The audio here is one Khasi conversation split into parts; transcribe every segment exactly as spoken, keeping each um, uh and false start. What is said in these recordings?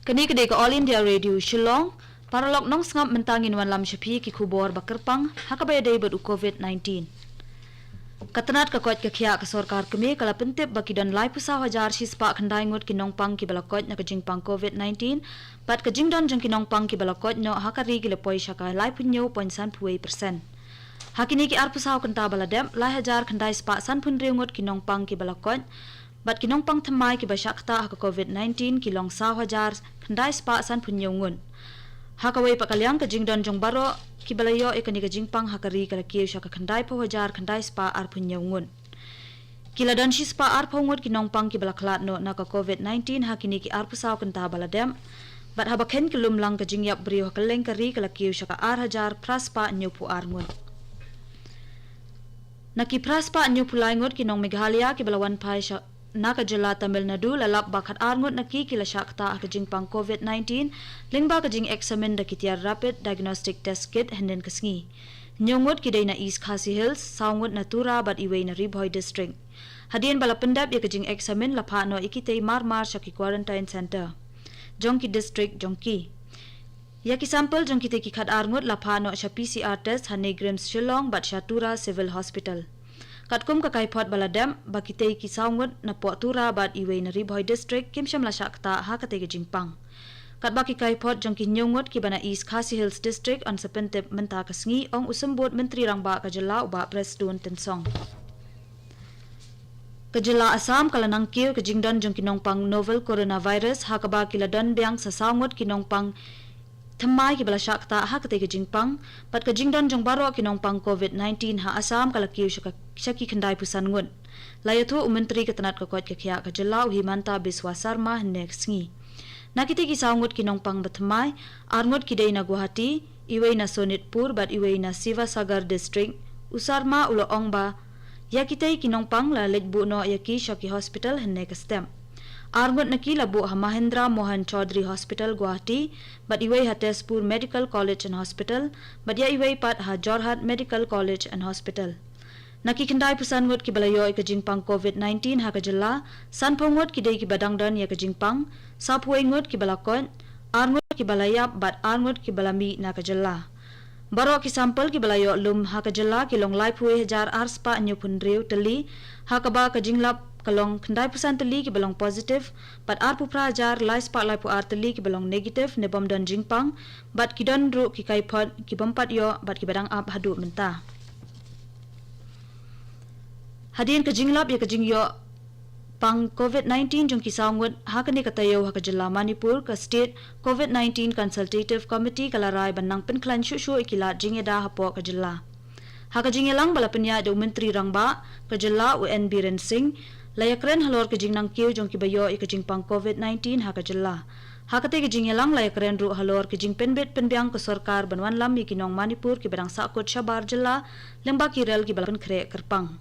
Kane ka dei ka All India Radio Shillong. Paralok nongsngap, mynta ngin wanlam sha phi ki khubor ba kyrpang ha kaba ïadei bad u covid nineteen. Ka tnat ka koit ka khiah ka sorkar kmie ka la pyntip ba ki don laiphew saw hajar shispah khyndai ngut ki nongpang kiba la koit na ka jingpang covid nineteen, bad ka jingdon jong ki nongpang kiba la koit noh ha ka ri ki la poi sha ka laiphew hynñiew point sanphew wei persen. Ha kine ki arphew saw kynta ba la dep, lai hajar khyndai spah sanphew hynriew ngut ki nongpang kiba la koit, bad ki nongpang thymmai kiba shah ktah ha ka covid nineteen ki long saw hajar khyndai spah sanphew hynñiew ngut. Ha kawei pat ka liang, ka jingdon jong baroh kiba la ïoh ïa kane ka jingpang ha ka ri ka la kiew sha ka khyndaiphew hajar khyndai spah arphew hynñiew ngut. Ki la don shispah arphew ngut ki nongpang kiba la khlad noh na ka covid nineteen ha kine ki arphew saw kynta ba la dep. Bad haba khein kyllum lang, ka jingïap briew ha kylleng ka ri ka la kiew sha ka ar hajar phra spah hynñiewphew ar ngut. Na ki phra spah hynñiewphew lai ngut ki nong Meghalaya kiba la wan phai sha na ka jylla Tamil Nadu, la lap ba khatar ngut na ki ki la shah ktah ha ka jingpang covid nineteen lyngba ka jingeksamin da ki tiar rapid diagnostic test kit hynnin ka sngi. Hynñiew ngut ki dei na East Khasi Hills, saw ngut na Tura bad iwei na Ri Bhoi District. Hadien ba la pyndep ïa ka jingeksamin, la phah noh ïa kitei mar mar sha ki quarantine center jong ki district jong ki. Ïa ki sample jong kitei ki khatar ngut la phah noh sha P C R test ha NEIGRIHMS Shillong bad sha Tura Civil Hospital. Katkum ka kaiphod ba la dep, ba kitei ki saw ngut na poh Tura bad iwei na Ri Bhoi District kim shym la shah ktah ha katei ka jingpang. Katba ki kaiphod jong ki hynñiew ngut kiba na East Khasi Hills District yn sa pyntip mynta ka sngi, ong u Symbud Myntri Rangbah ka jylla, u Bah Prestone Tynsong. Ka jylla Assam ka la nang kiew ka jingdon jong ki nongpang novel coronavirus, ha kaba ki la don biang sa saw ngut ki nongpang thymmai kiba la shah ktah ha katei ka jingpang, bad ka jingdon jong baroh ki nongpang covid nineteen ha Assam ka la kiew sha ka, sha ki khyndaiphew san ngut. La ïathuh u Myntri ka tnat ka koit ka khiah ka jylla, u Himanta Biswa Sarma, hynne ka sngi. Na kitei ki saw ngut ki nongpang ba thymmai, ar ngut ki dei na Guwahati, iwei na Sonitpur bad iwei na Sivasagar District. U Sarma u la ong ba ïa kitei ki nongpang la leit buh noh ïa ki sha ki hospital hynne ka step. Ar ngut na ki la buh ha Mahendra Mohan Chaudhary Hospital, Guwahati, bad iwei ha Tezpur Medical College and Hospital, bad ïa iwei pat ha Jorhat Medical College and Hospital. Na ki khyndaiphew san ngut kiba la ïoh ïa ka jingpang covid nineteen ha ka jylla, sanphew ngut ki dei kiba dang don ïa ka jingpang, sawphew wei ngut kiba la koit, ar ngut kiba la ïap bad ar ngut kiba la mih na ka jylla. Baroh ki sample kiba la ïoh lum ha ka jylla ki long laiphew wei hajar ar spah hynñiewphew hynriew tylli, ha kaba ka jinglap ka long khyndaiphew san tylli kiba long positive, bad arphew phra hajar lai spah laiphew ar tylli kiba long negative ne bym don jingpang, bad ki don ruh ki kaiphod ki bym pat ïoh bad kiba dang ap haduh mynta. Hadien ka jinglap ïa ka jingïoh pang covid nineteen jong ki saw ngut ha kane ka taïew ha ka jylla Manipur, ka State Covid nineteen Consultative Committee ka la rai ban nang pynkhlaiñ shuh shuh ïa ki lad jingïada hapoh ka jylla. Ha ka jingïalang ba la pynïaid da u Myntri Rangbah ka jylla, u N Biren Singh, la ïakren halor ka jingnang kiew jong kiba ïoh ïa ka jingpang covid nineteen ha ka jylla. Ha katei ka jingïalang la ïakren ruh halor ka jingpynbit pynbiang ka sorkar ban wanlam ïa ki nong Manipur kiba dang sahkut shabar jylla lyngba ki rel kiba la pynkhreh kyrpang.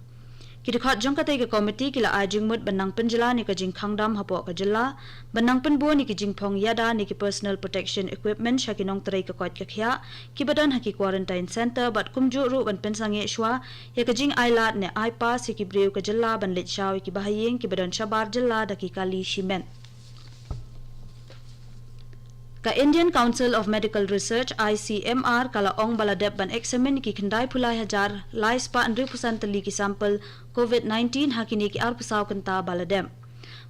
Ki dkhot jong katei ka komiti ki la ai jingmut ban nang pynjlan ïa ka jingkhang dam hapoh ka jylla, ban nang pynbun ïa ki jingphong ïada ne ki personal protection equipment sha ki nongtrei ka koit ka khiah kiba don ha ki quarantine center, bad kumjuh ruh ban pynsangeh shuwa ïa ka jingai lad ne ai pass ïa ki briew ka jylla ban leit shaw ïa ki bahaïing kiba don shabar jylla da ki kali shimet. Ka Indian Council of Medical Research, I C M R, ka la ong ba la dep ban eksamin ïa ki khyndaiphew lai hajar lai spah hynriewphew san tylli ki sample covid nineteen ha kine ki arphew saw kynta ba la dep.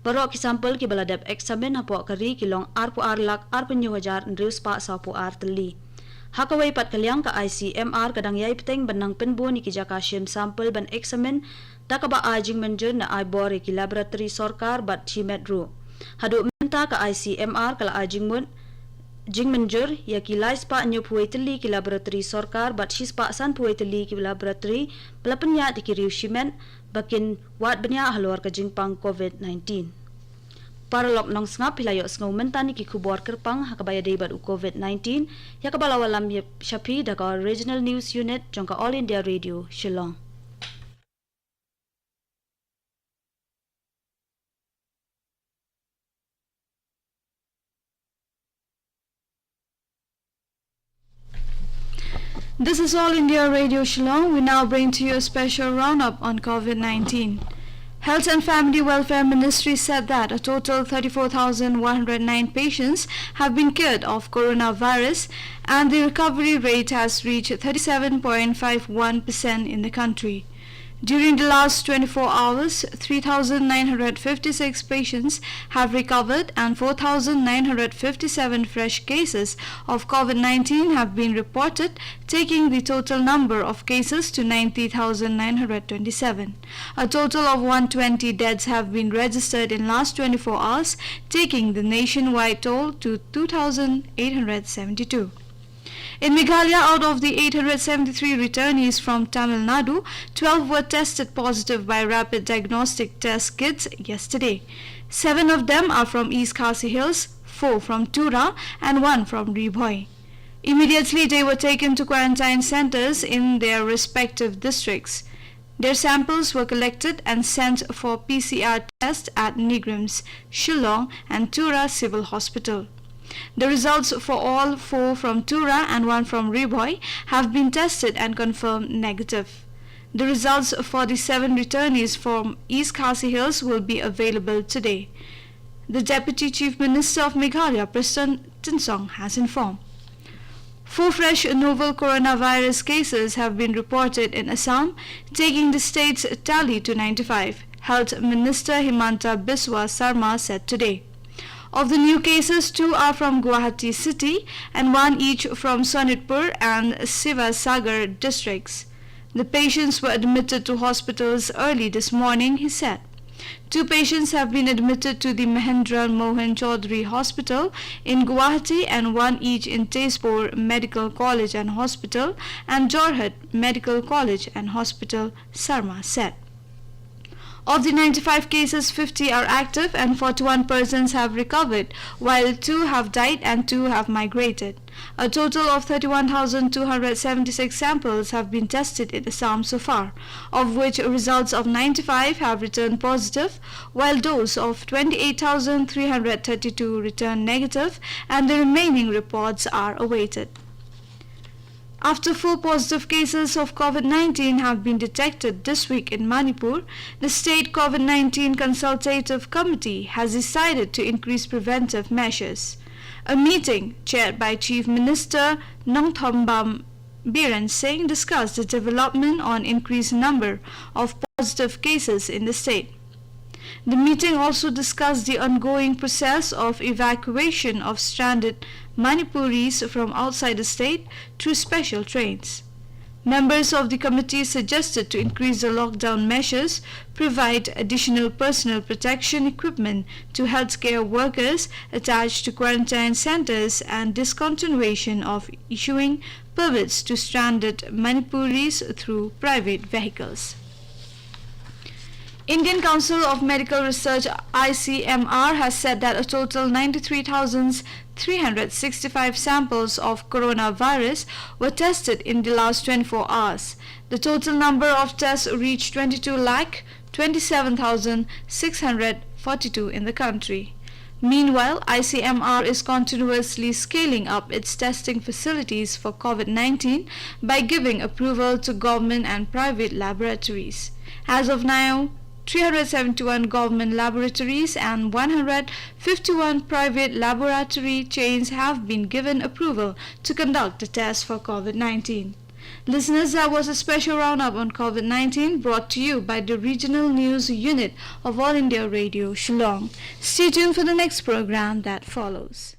Baroh ki sample kiba la dep eksamin hapoh ka ri ki long arphew ar lak arphew hynñiew hajar hynriew spah sawphew ar tylli. Ha kawei pat ka liang, ka I C M R ka dang ïai bteng ban nang pynbun ïa ki jaka shim sample ban eksamin, da kaba ai jingmynjur ne ai bor ïa ki laboratory sorkar bad shimet ruh. Haduh mynta ka I C M R ka la ai jingmut, jingmynjur ïa ki lai spah hynñiewphew wei tylli ki laboratory sorkar bad shi spah sanphew wei tylli ki laboratory ba la pynïaid da ki riew shimet ba kin wad bniah halor ka jingpang covid nineteen. Paralok nongsngap, phi la ïohsngew mynta ïa ki khubor kyrpang ha kaba ïadei bad u covid nineteen, ïa kaba la wallam ïa sha phi da ka Regional News Unit jong ka All India Radio Shillong. This is All India Radio Shillong. We now bring to you a special roundup on covid nineteen. Health and Family Welfare Ministry said that a total thirty-four thousand one hundred nine patients have been cured of coronavirus, and the recovery rate has reached thirty-seven point five one percent in the country. During the last twenty-four hours, three thousand nine hundred fifty-six patients have recovered and four thousand nine hundred fifty-seven fresh cases of COVID nineteen have been reported, taking the total number of cases to ninety thousand nine hundred twenty-seven. A total of one twenty deaths have been registered in last twenty-four hours, taking the nationwide toll to two thousand eight hundred seventy-two. In Meghalaya, out of the eight hundred seventy-three returnees from Tamil Nadu, twelve were tested positive by rapid diagnostic test kits yesterday. Seven of them are from East Khasi Hills, four from Tura, and one from Ri Bhoi. Immediately, they were taken to quarantine centers in their respective districts. Their samples were collected and sent for P C R test at NEIGRIHMS, Shillong, and Tura Civil Hospital. The results for all four from Tura and one from Ri Bhoi have been tested and confirmed negative. The results for the seven returnees from East Khasi Hills will be available today, the Deputy Chief Minister of Meghalaya, Prestone Tynsong, has informed. Four fresh novel coronavirus cases have been reported in Assam, taking the state's tally to ninety-five, Health Minister Himanta Biswa Sarma said today. Of the new cases, two are from Guwahati city and one each from Sonitpur and Sivasagar districts. The patients were admitted to hospitals early this morning, he said. Two patients have been admitted to the Mahendra Mohan Chaudhary Hospital in Guwahati and one each in Tezpur Medical College and Hospital and Jorhat Medical College and Hospital, Sarma said. Of the ninety-five cases, fifty are active and forty-one persons have recovered, while two have died and two have migrated. A total of thirty-one thousand two hundred seventy-six samples have been tested in Assam so far, of which results of ninety-five have returned positive, while those of twenty-eight thousand three hundred thirty-two returned negative, and the remaining reports are awaited. After four positive cases of COVID nineteen have been detected this week in Manipur, the state COVID nineteen consultative committee has decided to increase preventive measures. A meeting chaired by Chief Minister Nongthombam Biren Singh discussed the development on increased number of positive cases in the state. The meeting also discussed the ongoing process of evacuation of stranded Manipuris from outside the state through special trains. Members of the committee suggested to increase the lockdown measures, provide additional personal protection equipment to healthcare workers attached to quarantine centers, and discontinuation of issuing permits to stranded Manipuris through private vehicles. Indian Council of Medical Research, I C M R, has said that a total ninety-three thousand three hundred sixty-five samples of coronavirus were tested in the last twenty-four hours. The total number of tests reached twenty-two lakh twenty-seven thousand six hundred forty-two in the country. Meanwhile, I C M R is continuously scaling up its testing facilities for COVID nineteen by giving approval to government and private laboratories. As of now, three hundred seventy-one government laboratories and one hundred fifty-one private laboratory chains have been given approval to conduct the test for COVID nineteen. Listeners, that was a special roundup on COVID nineteen, brought to you by the Regional News Unit of All India Radio, Shillong. Stay tuned for the next program that follows.